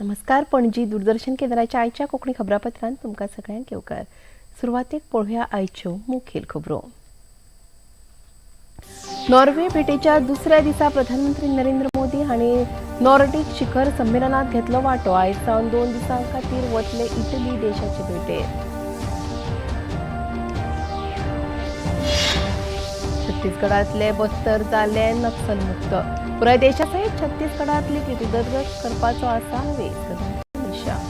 नमस्कार. पणजी दूरदर्शन केंद्राच्या आयच्या कोंकणी खबरापत्रांत तुमकां सगळ्यांक येवकार. सुरवातेक पळोवया आयच्यो मुखेल खबरो. नॉर्वे भेटेच्या दुसऱ्या दिसा प्रधानमंत्री नरेंद्र मोदी हांणी नॉर्डिक शिखर संमेलनात घेतलो वांटो. आयज सावन 2 दिसां खातीर वतले इटली देशाचे भेटेर. छत्तीसगडातले बस्तर जाले नक्सलमुक्त. पुराय देशा सयत छत्तीसगडात लेगीत उदरगत करपाचो आसा हावेस. अमित शाह.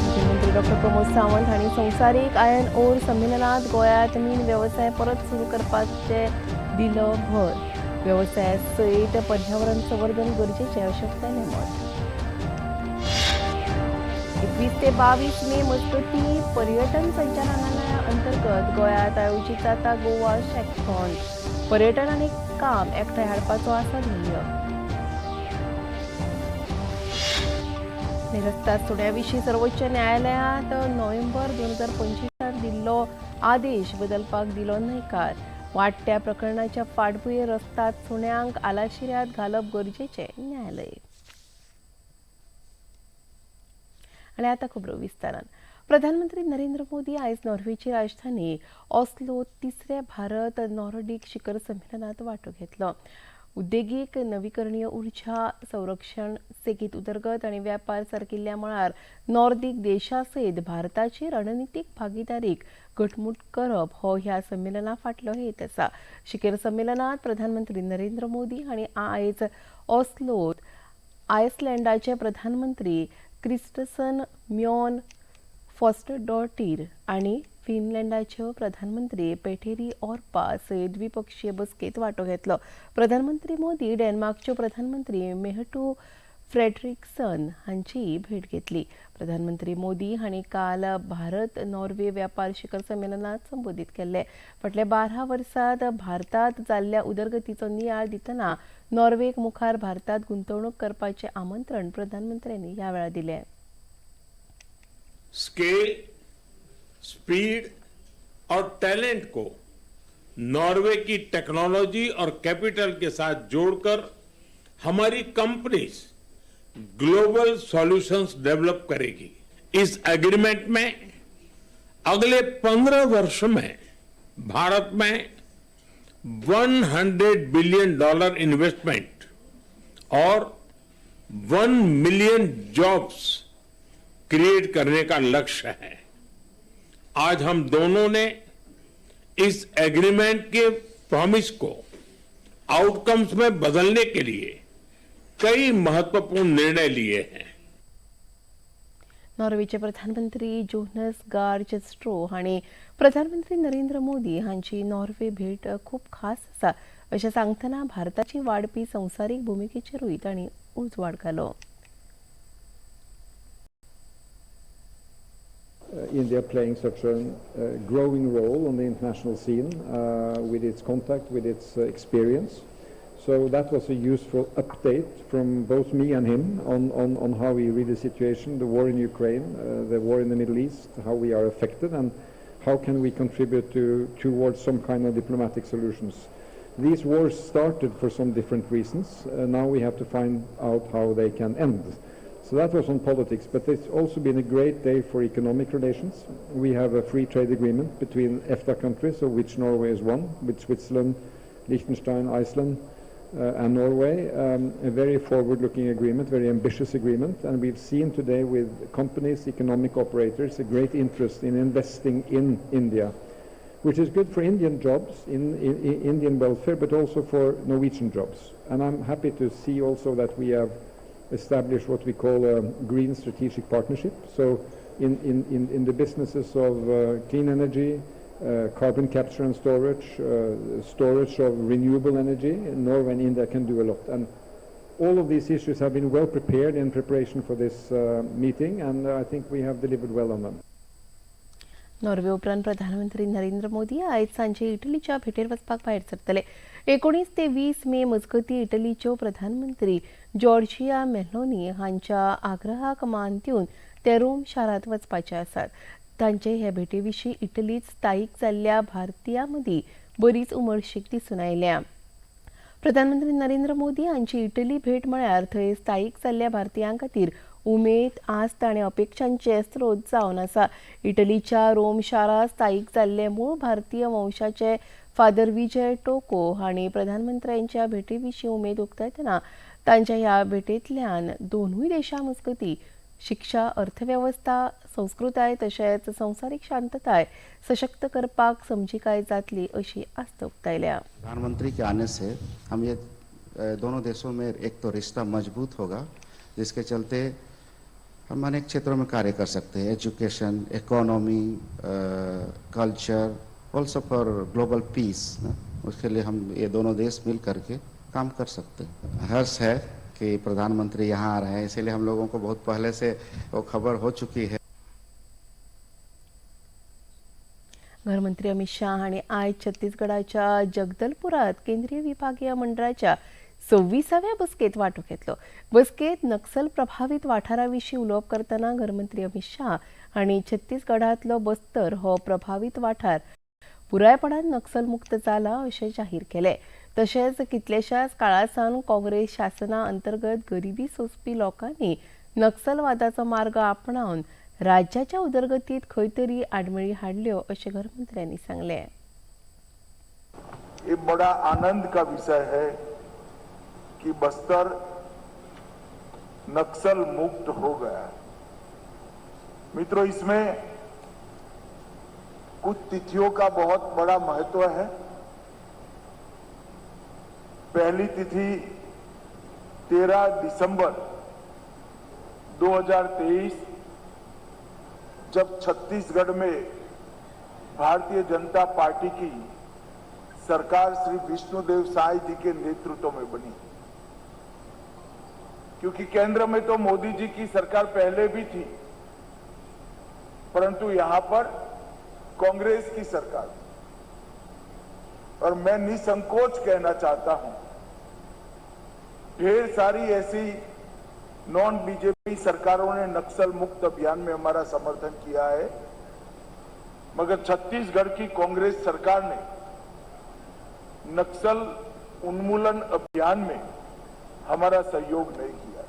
मुख्यमंत्री डॉ प्रमोद सावंत हांणी संवसारीक आयर्न ओर संमेलनात गोंयांत मीन वेवसाय परत सुरू करपाचे दिलो भर. वेवसाया सयत पर्यावरण संवर्धन गरजेचें अशें उक्तायलें मत. 21 ते 22 मे मजगतीं पर्यटन संचालनालया अंतर्गत गोंयांत आयोजीत जाता गोवा शॅकथॉन. पर्यटन आनी काम एकठांय हाडपाचो आसा ध्येय. रस्ता सुण्या विशीं सर्वोच्च न्यायालयांत नोव्हेंबर 2025 दिल्लो आदेश बदलपाक दिलो न्हयकार. वाडट्या प्रकरणाच्या फाटभुंयेर रस्ताद सुण्यांक आलाशिऱ्यांत घालप गरजेचें न्यायालय. आनी आतां खबरो विस्तारान. प्रधानमंत्री नरेंद्र मोदी आयज नॉर्वेची राजधानी ऑस्लो तिसऱ्या भारत नॉर्डिक शिखर संमेलनात वांटो घेतलो. उद्देगीक, नवीकरणीय उर्जा, संरक्षण, सेगीत उदरगत आनी व्यापार सारकिल्ल्या मळार नॉर्डिक देशा सयत भारताची रणनितीक भागीदारीक घटमूट करप हो ह्या संमेलना फाटलो हेत आसा. शिखर संमेलनात प्रधानमंत्री नरेंद्र मोदी हांणी आयज ऑस्लोत आयसलँडाचे प्रधानमंत्री क्रिस्टसन म्योन फॉस्टडॉटीर आनी फिनलँडाच्यो प्रधानमंत्री पेटेरी ऑर्पा सयत द्विपक्षीय बसकेंत वांटो घेतलो. प्रधानमंत्री मोदी डेन्मार्कच्यो प्रधानमंत्री मेहटू फ्रेडरिकसन हांचीय भेट घेतली. प्रधानमंत्री मोदी हांणी काल भारत नॉर्वे व्यापार शिखर संमेलनात संबोधीत केल्ले. फाटल्या 12 वर्सांत भारतांत जाल्ल्या उदरगतीचो नियाळ दितना नॉर्वेक मुखार भारतांत गुंतवणूक करपाचें आमंत्रण प्रधानमंत्र्यांनी ह्या वेळार दिलें. स्केल, स्पीड और टैलेंट को नॉर्वे की टेक्नोलॉजी और कैपिटल के साथ जोड़कर हमारी कंपनीज ग्लोबल सॉल्यूशंस डेवलप करेगी. इस एग्रीमेंट में अगले 15 वर्ष में भारत में 100 बिलियन डॉलर इन्वेस्टमेंट और 1 मिलियन जॉब्स क्रिएट करने का लक्ष्य है. आज हम दोनों ने इस एग्रीमेंट के प्रॉमिस को आउटकम्स में बदलने के लिए कई महत्वपूर्ण निर्णय लिए हैं. नॉर्वेचे प्रधानमंत्री जोनस गार्ज स्ट्रो हांणी प्रधानमंत्री नरेंद्र मोदी हांची नॉर्वे भेट खूब खास आसा अशें सांगतना भारताची वाडपी संवसारीक भुमिकेचेरूय तांणी उजवाड घालो. India playing such a growing role on the international scene with its contact, with its experience. So that was a useful update from both me and him on how we read the situation, the war in Ukraine, the war in the Middle East, how we are affected and how can we contribute towards some kind of diplomatic solutions. These wars started for some different reasons. Now we have to find out how they can end. So that was on politics, but it's also been a great day for economic relations. We have a free trade agreement between EFTA countries, of which Norway is one, with Switzerland, Liechtenstein, Iceland, and Norway. A very forward-looking agreement, very ambitious agreement, and we've seen today with companies, economic operators, a great interest in investing in India, which is good for Indian jobs, in Indian welfare, but also for Norwegian jobs. And I'm happy to see also that we have established what we call a green strategic partnership. So in the businesses of clean energy, carbon capture and storage, storage of renewable energy, Norway and India can do a lot. And all of these issues have been well prepared in preparation for this meeting, and I think we have delivered well on them. Norway उपरांत प्रधानमंत्री नरेंद्र मोदी आयज सांजे इटलीच्या भेटेर वचपाक भायर सरतले. 19 ते 20 मे मजगतीं इटलीच्यो प्रधानमंत्री जॉर्जिया मेलोनी हांच्या आग्रहाक मान दिवन ते रोम शारांत वचपाचे आसात. तांचे हे भेटे विशीं इटलींत स्थायीक जाल्ल्या भारतीयां मदीं बरीच उमळशीक दिसून आयल्या. प्रधानमंत्री नरेंद्र मोदी हांची इटली भेट म्हळ्यार थंय स्थायीक जाल्ल्या भारतीयां खातीर उमेद, आस्त आनी अपेक्षांचे स्रोत जावन आसा. इटलीच्या रोम शारांत स्थायीक जाल्ले मूळ भारतीय वंशाचे फादर विजय टोको हांणी प्रधानमंत्र्यांच्या भेटी विशीं उमेद उक्तायतना तांच्या ह्या भेटेंतल्यान दोनूय देशां मजगतीं शिक्षा, अर्थवेवस्था, संस्कृताय तशेंच संवसारीक शांतताय सशक्त करपाक समजिकाय जातली अशी आस्त उक्तायल्या. प्रधानमंत्री के आने से हम ये दोनों देशों में एक तो रिश्ता मजबूत होगा, जिसके चलते हम अनेक क्षेत्रों में कार्य कर सकते हैं, education, economy, culture, also for global peace. उसके लिए हम ये दोनों देश मिल करके काम कर सकते हैं. हर्ष है कि प्रधानमंत्री यहाँ आ रहे हैं, इसीलिए हम लोगों को बहुत पहले से वो खबर हो चुकी है. घरमंत्री अमित शाह हांणी आयज छत्तीसगडाच्या जगदलपुरात केंद्रीय विभागीय मंडळाच्या 26व्या बसकेत वांटो घेतलो. बसकेत नक्सल प्रभावीत वाठारा विशीं उलोवप करतना घरमंत्री अमित शाह हांणी छत्तीसगडांतलो बस्तर हो प्रभावीत वाठार पुरायपणान नक्सलमुक्त जाला अशें जाहीर केलें. तशेंच कितल्याशाच काळा सावन काँग्रेस शासना अंतर्गत गरिबी सोंसपी लोकांनी नक्सलवादाचो मार्ग आपणावन राज्याच्या उदरगतीत खंय तरी आडमेळी हाडल्यो अशें घरमंत्र्यांनी सांगलें. ये बड़ा आनंद का विषय है कि बस्तर नक्सल मुक्त हो गया है. मित्रों, इसमें कुछ तिथियों का बहुत बड़ा महत्व है. पहली तिथि 13 दिसंबर 2023, जब छत्तीसगढ़ में भारतीय जनता पार्टी की सरकार श्री विष्णुदेव साय जी के नेतृत्व में बनी, क्योंकि केंद्र में तो मोदी जी की सरकार पहले भी थी, परंतु यहां पर कांग्रेस की सरकार थी. और मैं निसंकोच कहना चाहता हूं, ढेर सारी ऐसी नॉन बीजेपी सरकारों ने नक्सल मुक्त अभियान में हमारा समर्थन किया है, मगर छत्तीसगढ़ की कांग्रेस सरकार ने नक्सल उन्मूलन अभियान में हमारा सहयोग नहीं किया.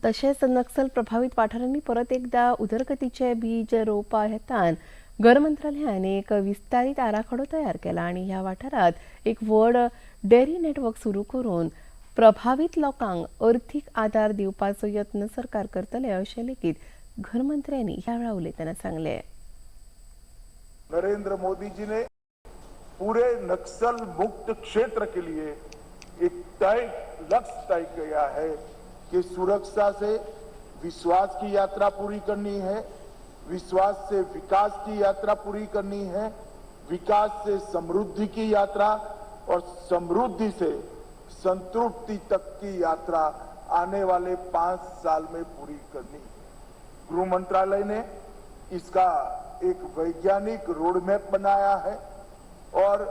तशेंच नक्सल प्रभावीत वाठारांनी परत एकदा उदरगतीचे बीज रोवपा हेतान घर मंत्रालयान एक विस्तारीत आराखडो तयार केला आनी ह्या वाठारांत एक व्हड डेअरी नेटवर्क सुरू करून प्रभावीत लोकांक अर्थीक आदार दिवपाचो यत्न सरकार करतले अशें लेगीत घरमंत्र्यांनी ह्या वेळार उलयतना सांगलें. नरेंद्र मोदी जी ने पूरे नक्सल मुक्त क्षेत्र के लिए एक तय लक्ष्य तय किया है कि सुरक्षा से विश्वास की यात्रा पूरी करनी है, विश्वास से विकास की यात्रा पूरी करनी है, विकास से समृद्धि की यात्रा और समृद्धि से संतृप्ति तक की यात्रा आने वाले 5 साल में पूरी करनी है. गृह मंत्रालय ने इसका एक वैज्ञानिक रोडमैप बनाया है और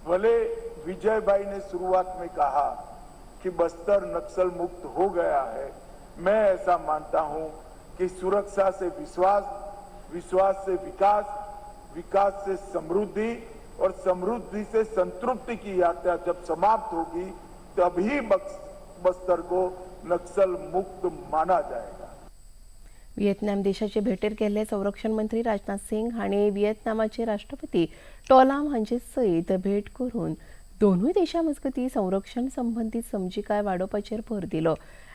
भले विजय भाई ने शुरुआत में कहा कि बस्तर नक्सल मुक्त हो गया है, मैं ऐसा मानता हूं कि सुरक्षा से विश्वास, विश्वास से विकास, विकास से समृद्धि और समृद्धि से संतृप्ति की यात्रा जब समाप्त होगी तभी बस्तर को नक्सल मुक्त माना जाएगा. व्हिएतनाम देशाचे भेटेर गेल्ले संरक्षण मंत्री राजनाथ सिंग हांणी व्हिएतनामाचे राष्ट्रपती टोलाम हांचे सयत भेट करून दोनूय देशां मजगतीं संरक्षण संबंदीत समजिकाय वाडोवपाचेर भर दिलो.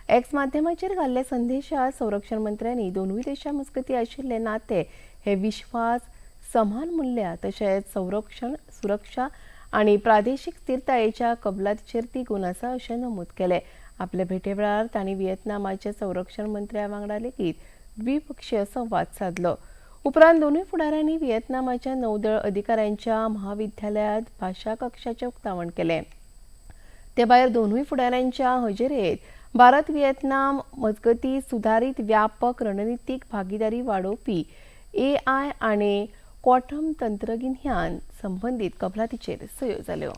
एक्स माध्यमाचेर घाल्ल्या संदेशात संरक्षण मंत्र्यांनी दोनूय देशां मजगतीं आशिल्ले नाते हे विश्वास, समान मुल्यां तशेंच संरक्षण, सुरक्षा आनी प्रादेशीक स्थिरतायेच्या कबलातीचेर तिगून आसा अशें नमूद केलें. आपल्या भेटे वेळार तांणी व्हिएतनामाच्या संरक्षण मंत्र्या वांगडा लेगीत द्विपक्षीय संवाद सादलो. उपरांत दोनूय फुडाऱ्यांनी व्हिएतनामाच्या नौदळ अधिकाऱ्यांच्या महाविद्यालयांत भाशा कक्षाचें उक्तावण केलें. ते भायर दोनूय फुडाऱ्यांच्या हजेरेंत भारत व्हिएतनाम मजगतीं सुदारीत व्यापक रणनितीक भागीदारी वाडोवपी एआय आनी क्वांटम तंत्रगिन्यान संबंदीत कबलातीचेर सयो जाल्यो.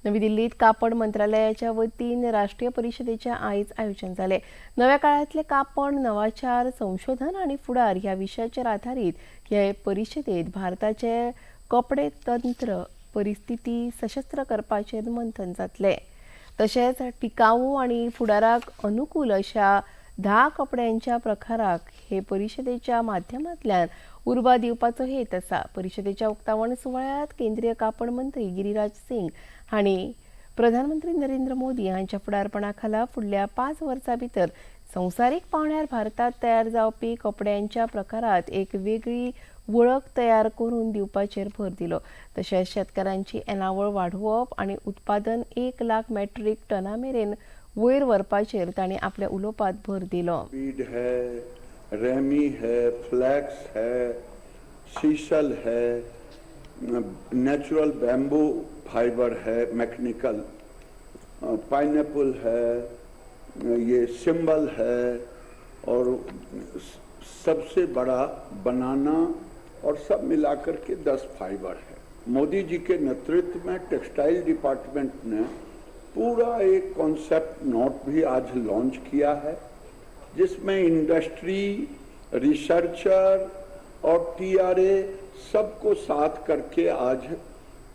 नवी दिल्लीत कापड मंत्रालयाच्या वतीन राष्ट्रीय परिशदेचें आयज आयोजन जालें. नव्या काळांतले कापड, नवाचार, संशोधन आनी फुडार ह्या विशयाचेर आधारीत हे परिशदेंत भारताचे कपडे तंत्र परिस्थिती सशस्त्र करपाचेर मंथन जातलें. तशेंच टिकाऊ आनी फुडाराक अनुकूल अशा 10 कपड्यांच्या प्रकाराक हे परिशदेच्या माध्यमांतल्यान उर्बा दिवपाचो हेत आसा. परिशदेच्या उक्तावण सुवाळ्यांत केंद्रीय कापड मंत्री गिरिराज सिंग हांणी प्रधानमंत्री नरेंद्र मोदी हांच्या फुडारपणा खाला फुडल्या 5 वर्सां भितर संवसारीक पांवड्यार भारतांत तयार जावपी कपड्यांच्या प्रकारांत एक वेगळी वळख तयार करून दिवपाचेर भर दिलो. तशेंच शेतकारांची येणावळ वाडोवप आनी उत्पादन 1 लाख मेट्रीक टना मेरेन वयर व्हरपाचेर तांणी आपल्या उलोवपांत भर दिलो. बीड है, रेमी है, फ्लैक्स है, सीसल है, नेचुरल बैम्बू फाइबर है, मैकेनिकल पाइनएप्पल है, ये सिंबल है और सबसे बड़ा बनाना और सब मिलाकर के 10 फाइबर है। मोदी जी के नेतृत्व में टेक्सटाइल डिपार्टमेंट ने पूरा एक कॉन्सेप्ट नोट भी आज लॉन्च किया है, जिसमें इंडस्ट्री, रिसर्चर और टीआरए सबको साथ करके आज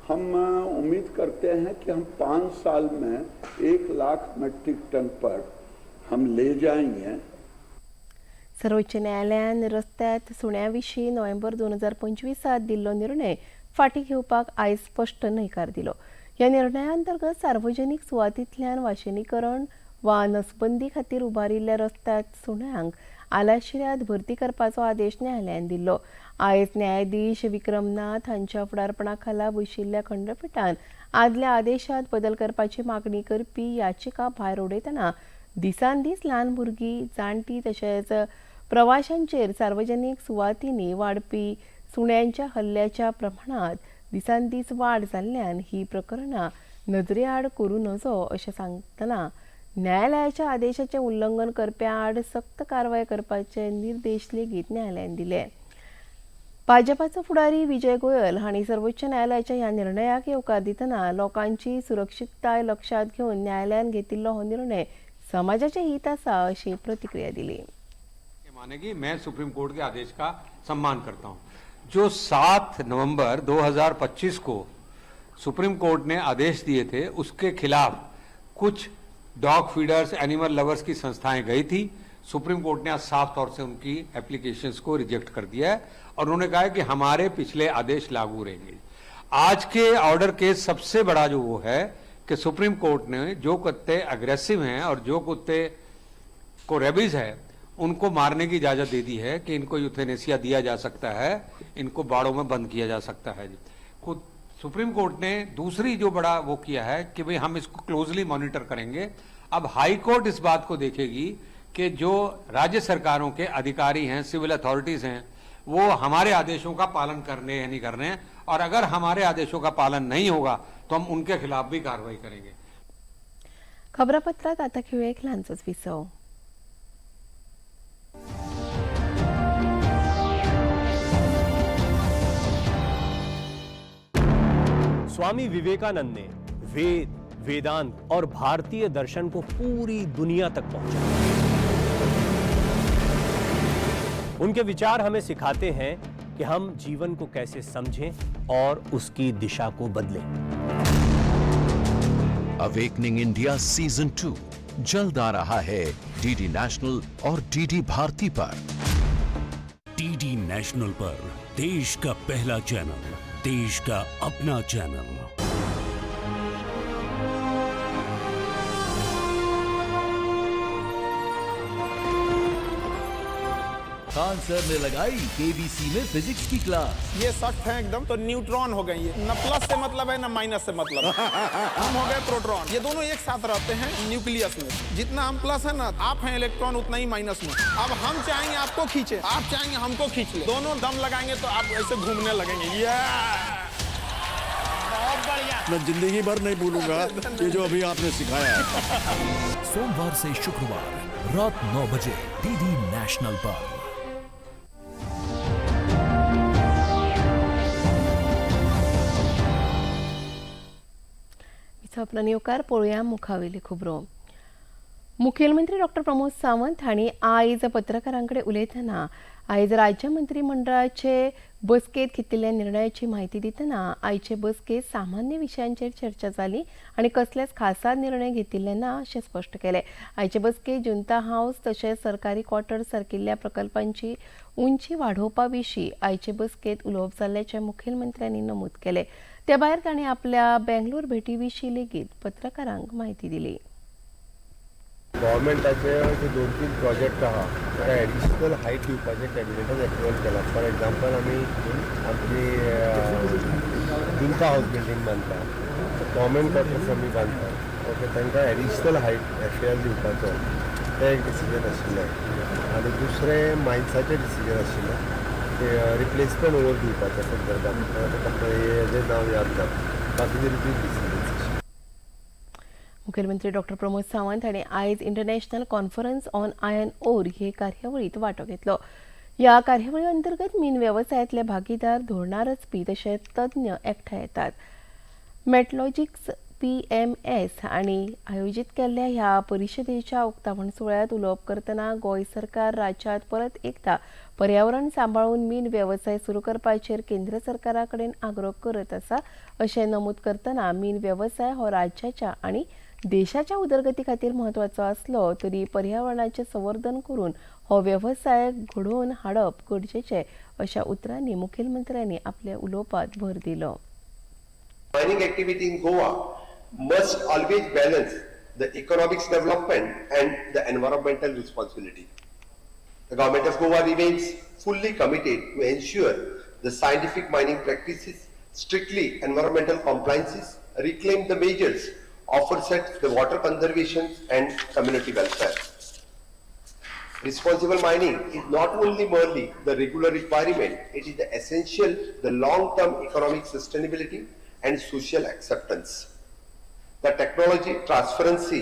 हम उम्मीद करते हैं कि हम 5 साल में 1 लाख मेट्रिक टन पर हम ले जाएंगे। सर्वोच्च न्यायालयान रस्त्यांत सुण्या विशीं नोव्हेंबर 2025 दिल्लो निर्णय फाटीं घेवपाक आयज स्पश्ट न्हयकार दिलो. ह्या निर्णया अंतर्गत सार्वजनीक सुवातींतल्यान वाशिनीकरण वा नसबंदी खातीर उबारिल्ल्या रस्त्यांत सुण्यांक आलाशिऱ्यांत भरती करपाचो आदेश न्यायालयान दिल्लो. आयज न्यायाधीश विक्रमनाथ हांच्या फुडारपणा खाला बशिल्ल्या खंडपिठान आदल्या आदेशांत बदल करपाची मागणी करपी याचिका भायर उडयतना दिसान दीस ल्हान भुरगीं, जाणटीं तशेंच प्रवाशांचेर सार्वजनीक सुवातींनी वाडपी सुण्यांच्या हल्ल्याच्या प्रमाणांत दिसान दीस वाड जाल्ल्यान ही प्रकरणां नदरेआड करूं नजो अशें सांगतना न्यायालयाच्या आदेशाचें उल्लंघन करप्यां आड सक्त कारवाय करपाचे निर्देश लेगीत न्यायालयान दिले. भाजपाचो फुडारी विजय गोयल हांणी सर्वोच्च न्यायालयाच्या ह्या निर्णयाक येवकार दितना लोकांची सुरक्षितताय लक्षांत घेवन न्यायालयान घेतिल्लो हो निर्णय समाजाचे हित आसा अशी प्रतिक्रिया दिली. मानेगी मैं सुप्रीम कोर्ट के आदेश का सम्मान करता हूं। जो 7 नवंबर 2025 को सुप्रीम कोर्ट ने आदेश दिए थे उसके खिलाफ कुछ डॉग फीडर्स, एनिमल लवर्स की संस्थाएं गई थी। सुप्रीम कोर्ट ने आज साफ तौर से उनकी एप्लीकेशंस को रिजेक्ट कर दिया है और उन्होंने कहा है कि हमारे पिछले आदेश लागू रहेंगे। आज के ऑर्डर के सबसे बड़ा जो वो है कि सुप्रीम कोर्ट ने जो कुत्ते अग्रेसिव हैं और जो कुत्ते को रेबीज है उनको मारने की इजाज़त दे दी है कि इनको यूथेनेसिया दिया जा सकता है, इनको बाड़ों में बंद किया जा सकता है। खुद सुप्रीम कोर्ट ने दूसरी जो बड़ा वो किया है कि भाई हम इसको क्लोजली मॉनिटर करेंगे। अब हाई कोर्ट इस बात को देखेगी कि जो राज्य सरकारों के अधिकारी हैं, सिविल अथॉरिटीज़ हैं, वो हमारे आदेशों का पालन करने या नहीं करने, और अगर हमारे आदेशों का पालन नहीं होगा तो हम उनके खिलाफ भी कार्रवाई करेंगे। खबरापत्रात आता घेऊया एक ल्हानसोच विसव. स्वामी विवेकानंद ने वेद, वेदांत और भारतीय दर्शन को पूरी दुनिया तक पहुंचाया। उनके विचार हमें सिखाते हैं कि हम जीवन को कैसे समझें और उसकी दिशा को बदलें। अवेकनिंग इंडिया सीजन 2 जल्द आ रहा है डीडी नेशनल और डीडी भारती पर। डीडी नेशनल पर देश का पहला चैनल, देश का अपना चैनल। खान सर ने लगाई केबीसी में फिजिक्स की क्लास। ये सख्त है एकदम, तो न्यूट्रॉन हो गई। न प्लस से मतलब है न माइनस से मतलब। हम हो गए प्रोटॉन। ये दोनों एक साथ रहते हैं न्यूक्लियस में। जितना हम प्लस है ना, आप हैं इलेक्ट्रॉन, उतना ही माइनस में। अब हम चाहेंगे आपको खींचे, आप चाहेंगे हमको खींच ले, दोनों दम लगाएंगे तो आप ऐसे घूमने लगेंगे। ये बहुत बढ़िया। मैं जिंदगी भर नहीं भूलूंगा ये जो अभी आपने सिखाया है। सोमवार से शुक्रवार रात 9 बजे डीडी नेशनल पर। स्वप्न येवकार पळोवया मुखावेली खबरो. मुखेलमंत्री डॉक्टर प्रमोद सावंत हांणी आयज पत्रकारां कडेन उलयतना आयज राज्य मंत्रीमंडळाचे बसकेंत घेतिल्ल्या निर्णयाची म्हायती दितना आयचे बसकेंत सामान्य विशयांचेर चर्चा जाली आनी कसलेच खासा निर्णय घेतिल्ले ना अशें स्पश्ट केलें. आयचे बसकेंत जुंता हावस तशेंच सरकारी क्वॉर्टर सारकिल्ल्या प्रकल्पांची उंची वाडोवपा विशीं आयचे बसकेंत उलोवप जाल्ल्याचें मुखेलमंत्र्यांनी नमूद केलें. ते भायर तांणी आपल्या बेंगलोर भेटी विशीं लेगीत पत्रकारांक म्हायती दिली. गव्हर्मेंटाचे जे 2-3 प्रोजेक्ट आहा ताका एडिशनल हायट दिवपाचें कॅबिनेटान एप्रुवल केलां. फॉर एग्जाम्पल आमी आमची जुंता हावस बिल्डींग बांदता, गव्हर्मेंट क्वॉर्टर्स आमी बांदता, ओके, तांकां एडिशनल हायट एफ दिवपाचो तें एक डिसिजन आशिल्लें. आनी दुसरें मायन्साचें डिसिजन आशिल्लें ते रिप्लेसमेंट ओवर दिवपाच्या संदर्भात, कंपनीचें नांव याद ना, बाकीचे रिपीट डिसिजन्स आशिल्ले. मुखेलमंत्री डॉक्टर प्रमोद सावंत हांणी आयज international conference on iron ore हे कार्यावळींत वांटो घेतलो. ह्या कार्यावळी अंतर्गत मीन वेवसायांतले भागीदार, धोरणां रचपी तशेंच तज्ञ एकठांय येतात. मेटलॉजिक्स PMS हांणी आयोजीत केल्ल्या ह्या परिशदेच्या उक्तावण सुवाळ्यांत उलोवप करतना गोंय सरकार राज्यांत परत एकदा पर्यावरण सांबाळून मीन वेवसाय सुरू करपाचेर केंद्र सरकारा कडेन आग्रो करत आसा अशें नमूद करतना मीन वेवसाय हो राज्याच्या आनी देशाच्या उदरगती खातीर म्हत्वाचो आसलो तरी पर्यावरणाचें संवर्धन करून हो वेवसाय घडोवन हाडप गरजेचें अशा उतरांनी मुखेलमंत्र्यांनी आपल्या उलोवपांत भर दिलो. Mining activity in Goa must always balance the economic development and the environmental responsibility. The government of Goa remains fully committed to ensure the scientific mining practices, strictly environmental compliances, reclaim the measures, offset the water conservation and community welfare. Responsible mining is not only merely the regular requirement, it is the essential, the long-term economic sustainability and social acceptance. The technology transparency,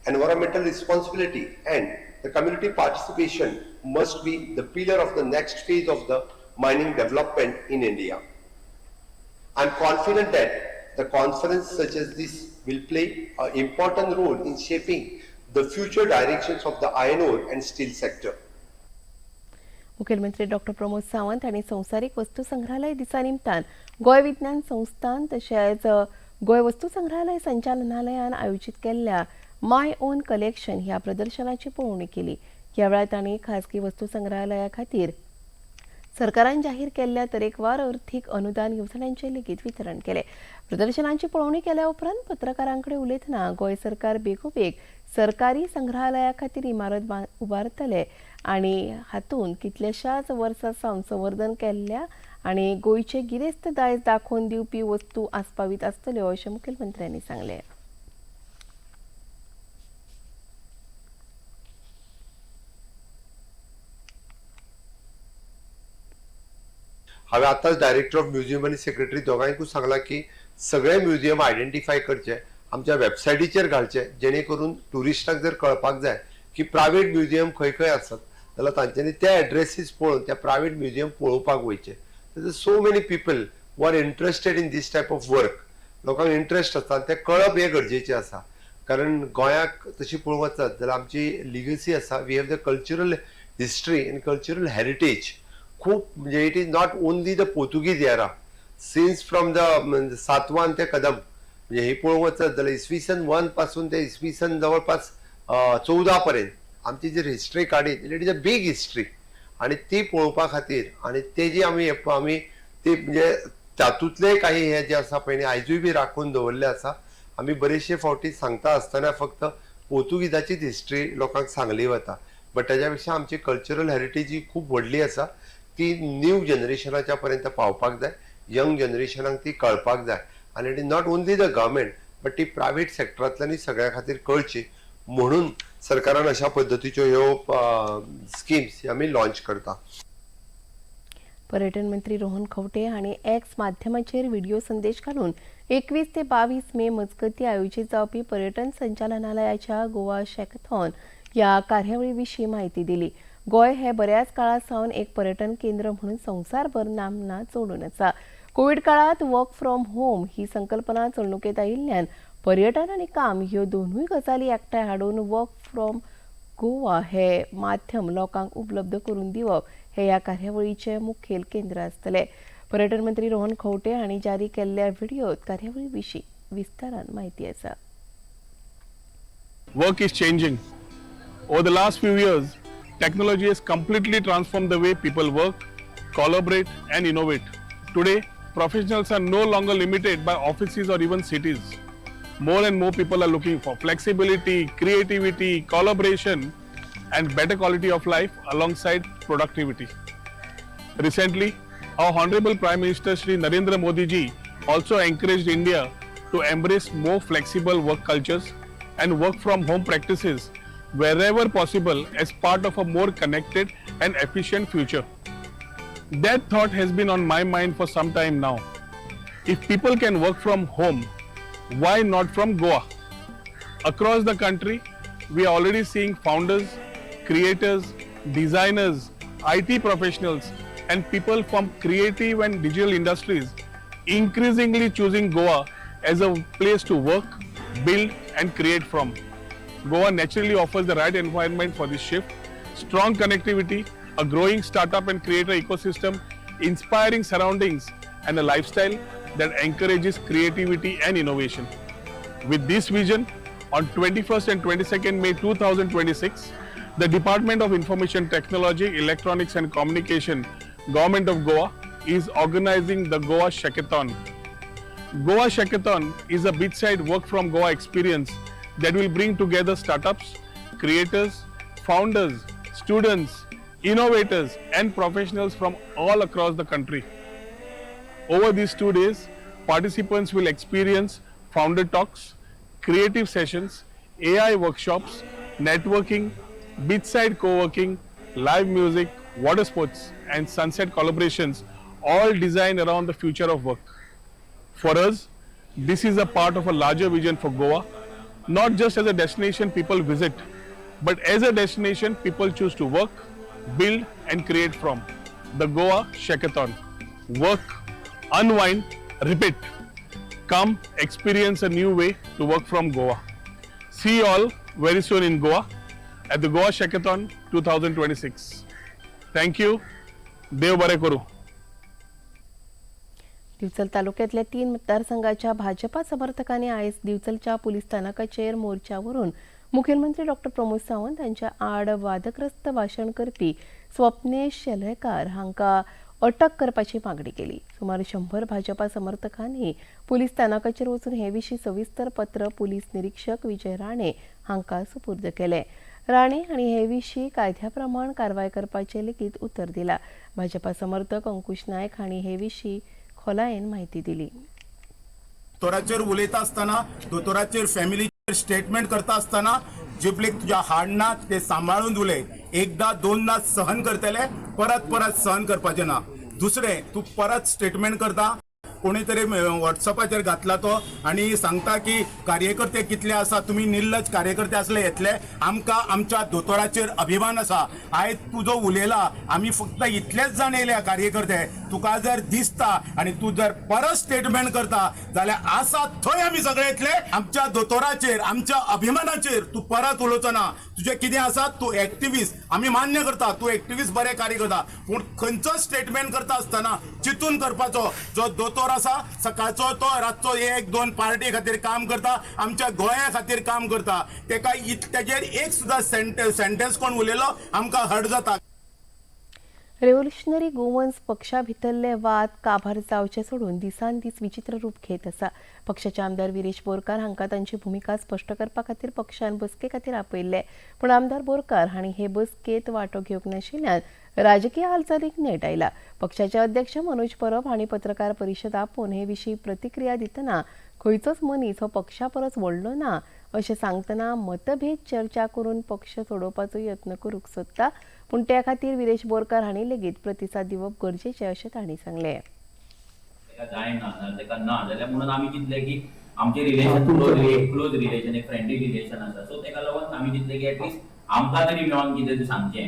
environmental responsibility and the community participation must be the pillar of the next phase of the mining development in India. I am confident that the conference such as this will play an important role in shaping the future directions of the iron ore and steel sector. मुखेलमंत्री doctor Pramod Sawant हांणी संवसारीक वस्तू संग्रहालय दिसा निमतान गोंय विज्ञान संस्थान तशेंच गोंय वस्तू संग्रहालय संचालनालयान आयोजीत केल्ल्या my own collection ह्या प्रदर्शनाची पळोवणी केली. ह्या वेळार तांणी खासगी वस्तू संग्रहालया खातीर सरकारान जाहीर केल्ल्या तरेकवार अर्थीक अनुदान येवजण्यांचें लेगीत वितरण केलें. प्रदर्शनाची पळोवणी केल्या उपरांत पत्रकारां कडेन उलयतना गोंय सरकार बेगोबेग सरकारी संग्रहालया खातीर इमारत उबारतले आनी हातूंत कितल्याशाच वर्सां सावन संवर्धन केल्ल्या आनी गोंयचे गिरेस्त दायज दाखोवन दिवपी वस्तू आस्पावीत आसतल्यो अशें मुखेलमंत्र्यांनी सांगलें. हांवें आतांच डायरेक्टर ऑफ म्युझियम आनी सेक्रेटरी दोगांयकूय सांगलां की सगळे म्युझियम आयडेंटिफाय करचे, आमच्या वेबसायटीचेर घालचे, जेणे करून ट्युरिस्टांक जर कळपाक जाय की प्रायवेट म्युझियम खंय खंय आसत जाल्यार तांच्यांनी ते एड्रेसीस पळोवन त्या प्रायवेट म्युझियम पळोवपाक वयचे. So many people who are interested in this type of work, लोकांक इंट्रस्ट आसता तें कळप हें गरजेचें आसा. कारण गोंयाक तशी पळोवंक वचत जाल्यार आमची लिगसी आसा, we have the cultural history and cultural heritage खूब, म्हणजे it is not only the Portuguese era, since from the Satavahana ते कदम, म्हणजे हे पळोवंक वचत जाल्यार इसवी सन 1 पासून ते इसवी सन जवळपास 14 पर्यंत आमची जर हिस्ट्री काडीत it is a big history. आनी ती पळोवपा खातीर आनी तेजी आमी आमी ती म्हणजे तातूंतले काही हे जे आसा पळय आयजूय बी राखून दवरले आसा. आमी बरेचशे फावटी सांगता आसतना फक्त पोर्तुगीजाचीच हिस्ट्री लोकांक सांगली वता, बट ताज्या पेक्षा आमची कल्चरल हेरिटेज ही खूब व्हडली आसा, ती न्यू जनरेशनाच्या पर्यंत पावपाक जाय, यंग जनरेशनाक ती कळपाक जाय. आनी it is not only the government but ती प्रायवेट सेक्टरांतल्यानूय सगळ्या खातीर कळची म्हणून सरकारान अशा पद्दतीच्यो ह्यो स्किम्स आमी लॉन्च करता. पर्यटन मंत्री रोहन खंवटे हांणी एक्स माध्यमाचेर व्हिडिओ संदेश घालून 21 ते 22 मे मजगतीं आयोजीत जावपी पर्यटन संचालनालयाच्या गोवा शॅकथॉन ह्या कार्यावळी विशीं म्हायती दिली. गोंय हे बऱ्याच काळा सावन एक पर्यटन केंद्र म्हणून संवसारभर नामना जोडून आसा. कोविड काळात वर्क फ्रॉम होम ही संकल्पना चलणुकेंत आयिल्ल्यान पर्यटन आनी काम ह्यो दोनूय गजाली एकठांय हाडून वर्क फ्रॉम गोवा हे माध्यम लोकांक उपलब्ध करून दिवप हे ह्या कार्यावळीचे मुखेल केंद्र आसतले. पर्यटन मंत्री रोहन खंवटे हांणी जारी केल्ल्या व्हिडियोत कार्यावळी विशीं विस्तारान म्हायती आसा. Work is changing. Over the last few years, technology has completely transformed the way people work, collaborate, and innovate. Today, professionals are no longer limited by offices or even cities. More and more people are looking for flexibility, creativity, collaboration, and better quality of life alongside productivity. Recently, our Honorable Prime Minister Shri Narendra Modi ji also encouraged India to embrace more flexible work cultures and work from home practices wherever possible as part of a more connected and efficient future. That thought has been on my mind for some time now. If people can work from home, why not from Goa? Across the country, we are already seeing founders, creators, designers, IT professionals, and people from creative and digital industries increasingly choosing Goa as a place to work, build, and create from. Goa naturally offers the right environment for this shift: strong connectivity, a growing startup and creator ecosystem, inspiring surroundings, and a lifestyle that encourages creativity and innovation. With this vision, on 21st and 22nd May 2026, the Department of Information Technology, Electronics and Communication, Government of Goa is organizing the Goa Shackathon. Goa Shackathon is a beachside work from Goa experience that will bring together startups, creators, founders, students, innovators, and professionals from all across the country. Over these 2 days, participants will experience founder talks, creative sessions, AI workshops, networking, beachside co-working, live music, water sports, and sunset collaborations, all designed around the future of work. For us, this is a part of a larger vision for Goa, not just as a destination people visit, but as a destination people choose to work, build, and create from. The Goa Shackathon. Work, unwind, repeat. Come experience a new way to work from Goa. See you all very soon in Goa at the Goa Shackathon 2026. Thank you. देव बरे करूं. दिवचल तालुक्यातल्या तीन मतदारसंघाच्या भाजपा समर्थकांनी आयज दिवचलच्या police स्थानकाचेर मोर्चावरून मुखेलमंत्री doctor Pramod Sawant हांच्या आड वादग्रस्त भाशण करपी स्वप्नेश शेलकार हांकां अटक करपाची मागणी केली. सुमार 100 भाजपा समर्थकांनी पुलीस स्थानकाचेर वचून हे विशीं सविस्तर पत्र पुलीस निरीक्षक विजय राणे हांकां सुपूर्द केलें. राणे हांणी हे विशीं कायद्या प्रमाण कारवाय करपाचें लेगीत उतर दिलां. भाजपा समर्थक अंकुश नायक हांणी हे विशीं खोलायेन म्हायती दिली. दोतोराचेर उलयता आसतना, दोतोराचेर फॅमिलीचेर स्टेटमेंट करता आसतना जिबलेक तुज्या हाडना ते सांबाळून उलय. एकदा दोनदा सहन करतले, परत परत सहन करपाचें ना. दुसरें, तूं परत स्टेटमेंट करता, कोणी तरी वॉट्सअपाचेर घातला तो आनी सांगता की कार्यकर्ते कितले आसा, तुमी निर्लज कार्यकर्ते असले येतले. आमकां आमच्या दोतोराचेर अभिमान आसा. आयज तूं जो उलयला, आमी फक्त इतलेच जाण येयल्या कार्यकर्ते. तुका जर दिसता आनी तूं जर परत स्टेटमेंट करता जाल्यार आसा थंय आमी सगळे येतले. आमच्या दोतोराचेर, आमच्या अभिमानाचेर तूं परत उलोवचो ना. तुजें कितें आसा, तूं एक्टिविस्ट, आमी मान्य करता, तूं एक्टिविस्ट, बरें कार्य करता, पूण खंयचो स्टेटमेंट करता आसतना चिंतून करपाचो. जो दोतोर आसा, सकाळचो तो रातचो एक दोन पार्टी खातीर काम करता, आमच्या गोंया खातीर काम करता. तेका तेजेर एक सुद्दां सेंटेन्स कोण उलयलो, आमकां हर्ट जाता. रेव्होल्युशनरी गोवन्स पक्षा भितरले वाद काबार जावचे सोडून दिसान दीस विचित्र रूप घेत आसा. पक्षाचे आमदार विरेश बोरकार हांकां तांची भुमिका स्पश्ट करपा खातीर पक्षान बसके खातीर आपयल्ले, पूण आमदार बोरकार हांणी हे बसकेत वांटो घेवंक नाशिल्ल्यान राजकीय हालचालीक नेट आयला. पक्षाचे अध्यक्ष मनोज परब हांणी पत्रकार परिशद आपोवन हे विशीं प्रतिक्रिया दितना खंयचोच मनीस हो पक्षा परस व्हडलो ना अशें सांगतना मतभेद चर्चा करून पक्ष सोडोवपाचो यत्न करूंक सोदता, पूण त्या खातीर विरेश बोरकार हांणी लेगीत प्रतिसाद दिवप गरजेचें अशें तांणी सांगलें. ताका जायना नाजाल्यार ताका ना जाल्यार म्हणून आमी चिंतलें की आमचें रिलेशन क्लोज क्लोज रिलेशन, एक फ्रेंडली रिलेशन आसा. सो ताका लागून आमी चिंतलें की एटलिस्ट आमकां तरी मेळोन कितें तें सांगचें.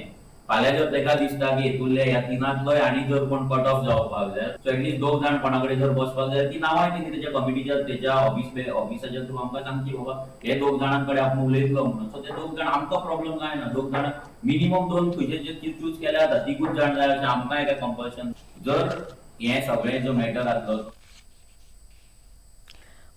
फाल्यां जर ताका दिसता की हितूंतले ह्या तिनांतलोय आनी जर कोण कट ऑफ जावपाक जाय, सो एटलीस्ट 2 जाण कोणा कडेन जर बसपाक जाय ती नांवांय तेणी तेच्या कमिटीच्या तेच्या ऑफिसाच्या थ्रू आमकां सांगची बाबा हे 2 जाणां कडेन आपूण उलयतलो म्हणून. सो ते 2 जाण आमकां प्रॉब्लम जायना, 2 जाणां मिनिमम 2 खंयचे जे चूज केल्या जाता, 3 जाण जाय अशें आमकांय काय कंपल्शन. जर हें सगळें जो मॅटर आसलो.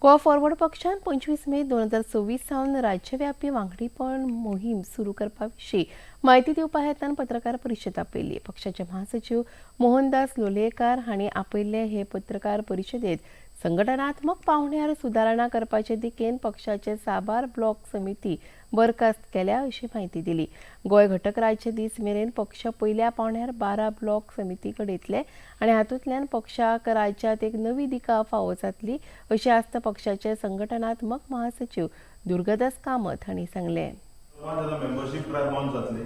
गोवा फॉरवर्ड पक्षान 25 मे 2026 सावन राज्यव्यापी वांगडीपण मोहीम सुरू करपा विशीं म्हायती दिवपा हेतान पत्रकार परिशद आपयली. पक्षाचे महासचिव मोहनदास लोलयेकार हांणी आपयल्ले हे पत्रकार परिशदेत संघटनात्मक पावंड्यार सुदारणा करपाचे दिकेन पक्षाचे साबार ब्लॉक समिती बरखास्त केल्या अशी म्हायती दिली. गोंय घटक राज्य दीस मेरेन पक्ष पयल्या पावंड्यार 12 ब्लॉक समिती घडयतले आनी हातूंतल्यान पक्षाक राज्यांत एक नवी दिका फावो जातली अशी आस्त पक्षाचे संघटनात्मक महासचिव दुर्गादास कामत हांणी सांगलें. मेंबरशीप ड्रायव्ह लॉन्च जातली.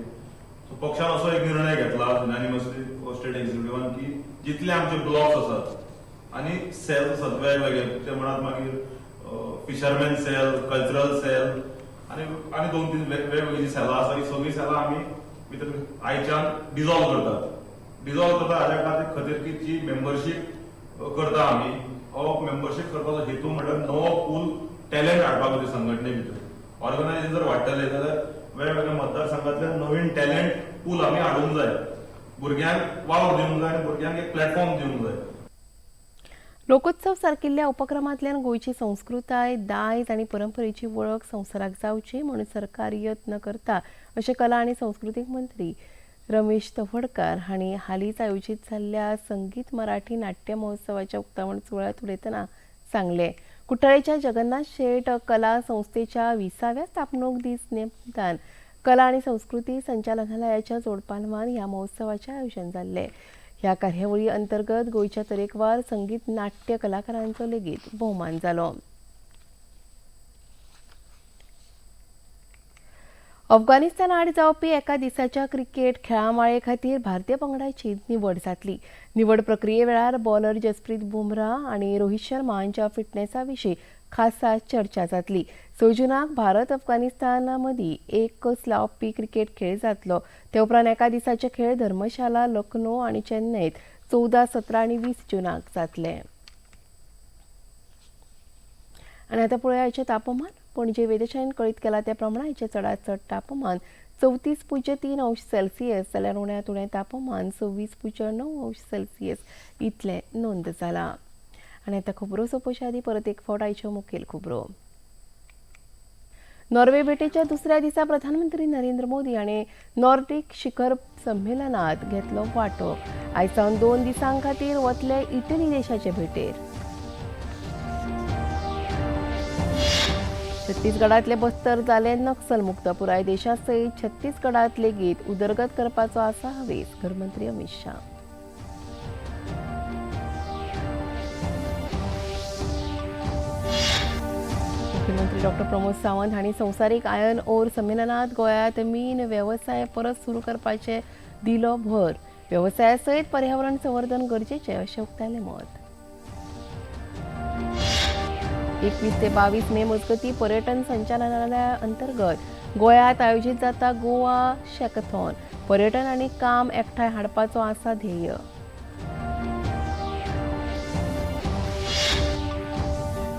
सो पक्षान असो एक निर्णय घेतला युनॅनिमसली स्टेट एक्झिक्युटिव्हान की जितले आमचे ब्लॉक्स आसात आनी सेल्स आसात वेगवेगळे, ते म्हणात मागीर फिशरमॅन सेल, कल्चरल सेल आनी आनी 2-3 वेगवेगळी जी सेलां आसा ही सगळीं सेलां आमी भितर आयच्यान डिजॉल्व करतात. डिजॉल्व करता हाज्या खातीर की जी मेंबरशीप करता आमी, हो मेंबरशीप करपाचो हेतू म्हणल्यार नवो पूल टॅलंट हाडपाक खातीर संघटने भितर. ऑर्गनायझेशन जर वाडटलें जाल्यार वेगवेगळ्या मतदारसंघातल्यान नवीन टॅलंट पूल आमी हाडूंक जाय, भुरग्यांक वावर दिवंक जाय आनी भुरग्यांक एक प्लॅटफॉर्म दिवंक जाय. लोकोत्सव सारकिल्ल्या उपक्रमांतल्यान गोंयची संस्कृताय, दायज आनी परंपरेची वळख संवसाराक जावची म्हणून सरकार यत्न करता अशें कला आनी संस्कृतीक मंत्री रमेश तवडकार हांणी हालींच आयोजीत जाल्ल्या संगीत मराठी नाट्य महोत्सवाच्या उक्तावण सुवाळ्यांत उलयतना सांगलें. कुठ्ठाळेच्या जगन्नाथ शेट कला संस्थेच्या 20व्या स्थापणूक दीस निमतान कला आनी संस्कृती संचालनालयाच्या जोडपालवान ह्या महोत्सवाचें आयोजन जाल्लें. ह्या कार्यावळी अंतर्गत गोंयच्या तरेकवार संगीत नाट्य कलाकारांचो लेगीत भोवमान जालो. अफगाणिस्तान आड जावपी एका दिसाच्या क्रिकेट खेळामाळे खातीर भारतीय पंगडाची निवड जातली. निवड प्रक्रिये वेळार बॉलर जसप्रीत बुमरा आनी रोहित शर्मा हांच्या फिटनेसा विशीं खासा चर्चा जातली. 6 जूनाक भारत अफगाणिस्ताना मदीं एक लावपी क्रिकेट खेळ जातलो. ते उपरांत एका दिसाचे खेळ धर्मशाला, लखनौ आनी चेन्नईत 14, 17 आनी 20 जूनाक जातले. आनी आतां पळोवया आयचें तापमान. पणजे वेधशाळेन कळीत केलां त्या प्रमाण आयचें चडांत चड तापमान 34.3 अंश सेल्सियस जाल्यार उण्यांत उणें तापमान 26.9 अंश सेल्सियस इतलें नोंद जालां. आनी आतां खबरो सोंपोवच्या आदीं परत एक फावट आयच्यो मुखेल खबरो. नॉर्वे भेटेच्या दुसऱ्या दिसा प्रधानमंत्री नरेंद्र मोदी हांणी नॉर्डिक शिखर संमेलनात घेतलो वांटो. आयज सावन 2 दिसां खातीर वतले इटली देशाचे भेटेर. छत्तीसगडांतले बस्तर जाले नक्सलमुक्त. पुराय देशा सयत छत्तीसगडांत लेगीत उदरगत करपाचो आसा हावेस. घरमंत्री अमित शाह. मुख्यमंत्री डॉक्टर प्रमोद सावंत हांणी संवसारीक आयर्न ओर संमेलनात गोंयांत मीन वेवसाय परत सुरू करपाचे दिलो भर. वेवसाया सयत पर्यावरण संवर्धन गरजेचें अशें उक्तायलें मत. 21 ते 22 मे मजगतीं पर्यटन संचालनालया अंतर्गत गोंयांत आयोजीत जाता गोवा शॅकथॉन. पर्यटन आनी काम एकठांय हाडपाचो आसा ध्येय.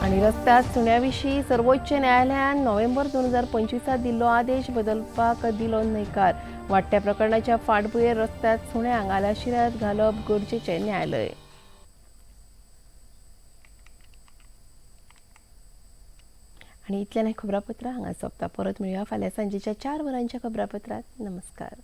आनी रस्त्यार सुण्या विशीं सर्वोच्च न्यायालयान नोव्हेंबर 2025 दिल्लो आदेश बदलपाक दिलो न्हयकार. वाडट्या प्रकरणाच्या फाटभुंयेर रस्त्यार सुण्यांक आलाशिऱ्यांत घालप गरजेचें न्यायालय. आनी इतल्यान हें खबरापत्र हांगा सोंपता. परत मेळुया फाल्यां सांजेच्या 4 वरांच्या खबरापत्रांत. नमस्कार.